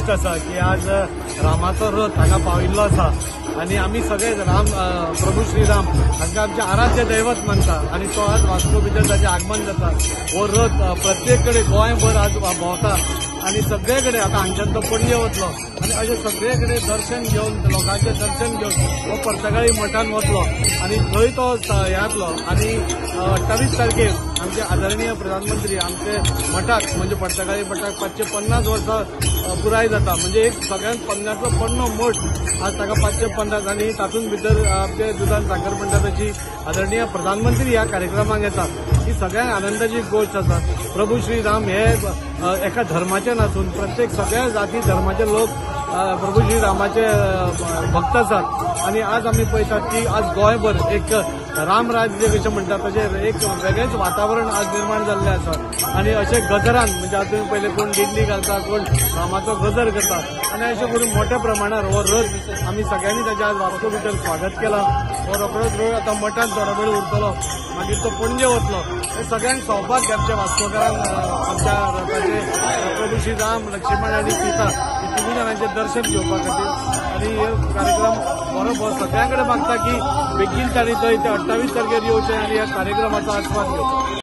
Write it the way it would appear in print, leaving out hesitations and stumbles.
गोश्ट आसा की आज रामाचो रथ हांगा पाविल्लो आसा आनी आमी सगळे राम प्रभू श्रीराम हांकां आमचें आराध्य दैवत मानता आनी तो आज वास्को भितर ताचें आगमन जाता. हो रथ प्रत्येक कडेन गोंयभर आज भोंवता आनी सगळे कडेन आतां हांगच्यान तो पणजे वतलो आनी अशें सगळे कडेन दर्शन घेवन लोकांचें दर्शन घेवन हो पर्तगाळी मठान वतलो आनी थंय तो हे जातलो. आनी 28 तारखेर आमचे आदरणीय प्रधानमंत्री आमचे मठाक म्हणजे पर्तगाळी मठाक 550 वर्सां पुराय जाता, म्हणजे एक सगळ्यांत पन्नासलो पोरणो मठ आज ताका 550 आनी तातूंत भितर आमचे दुदान साकर म्हणटा तशी आदरणीय प्रधानमंत्री ह्या कार्यक्रमाक येता. ही सगळ्यांक आनंदाची गोश्ट आसा. प्रभू श्री राम हे एका धर्माचे नासून प्रत्येक सगळ्या जाती धर्माचे लोक प्रभू श्री रामाचे भक्त आसात आनी आज आमी पळयतात की आज गोंयभर एक रामराज्य कशें म्हणटा तशें एक वेगळेंच वातावरण आज निर्माण जाल्लें आसा. आनी अशें गजरान म्हणजे आज तुमी पयलें कोण दिंडी घालता, कोण रामाचो गजर करता आनी अशें करून मोठ्या प्रमाणार हो रथ आमी सगळ्यांनी ताचें आज वास्को भितर स्वागत केलां. हो रोखडोच वेळ आतां मठांत थोडो वेळ उरतलो, मागीर तो पणजे वतलो. हे सगळ्यांक सौभाग्य आमच्या वास्कोकारांक आमच्या रथाचें प्रभू श्री राम, लक्ष्मण आनी सीता ही तिनूय जाणांचें दर्शन घेवपा खातीर. आनी हे कार्यक्रम बरो सगळ्यां कडेन मागता की बेगीन तांणी थंय ते 28 तारखेर येवचें आनी ह्या कार्यक्रमाचो आस्वाद घेवचो.